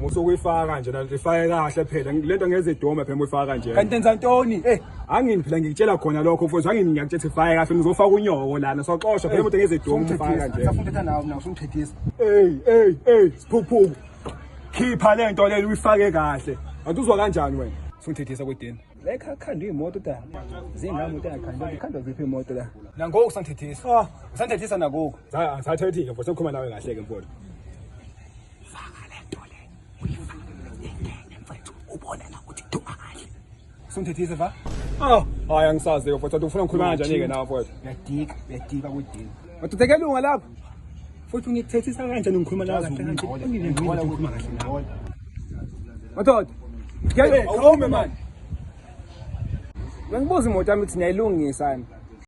Musukuyifaka nje nanti ifake kahle phela. Lento ngeze idome phela uyifaka nje. Kanti enza ntoni? Eh, Angini phela ngikutshela khona lokho mfowethu, angini ngiyakutshela ukuthi ifake kahle ngizofaka unyoko lana. Soxoshwa phela umuntu ngeze idome ufaka nje. Safuna uthetha nawe mina usungithethisa. Hey, hey, hey, siphuphuku. Khipha lento le uyifake kahle. Atuzwa kanjani wena? Usungithethisa kwedini. La ekhaya kukhandwa iy'moto da. Zingami imoto engakhandwa, kukhandwa ziphi iy'moto la? Nangoku usangithethisa. Ah, Usangithethisa nagoku. Ngisathathile mfowethu, sekukhuluma nawe kahle ke mfowethu. Usungithethisa va? Ah, hayi angisazi ke mfowethu, ufuna ngikhuluma kanjani ke nawe mfowethu? Uyadika, uyadika kwedini. Madoda kuyalunga lapho. Futhi ungithethisa kanjani ngikhuluma nawe kahle kanje? Ngikhuluma kahle nawe. Madoda, Awume man. Bengibuza imoto yami ukuthi niyayilungisa yini?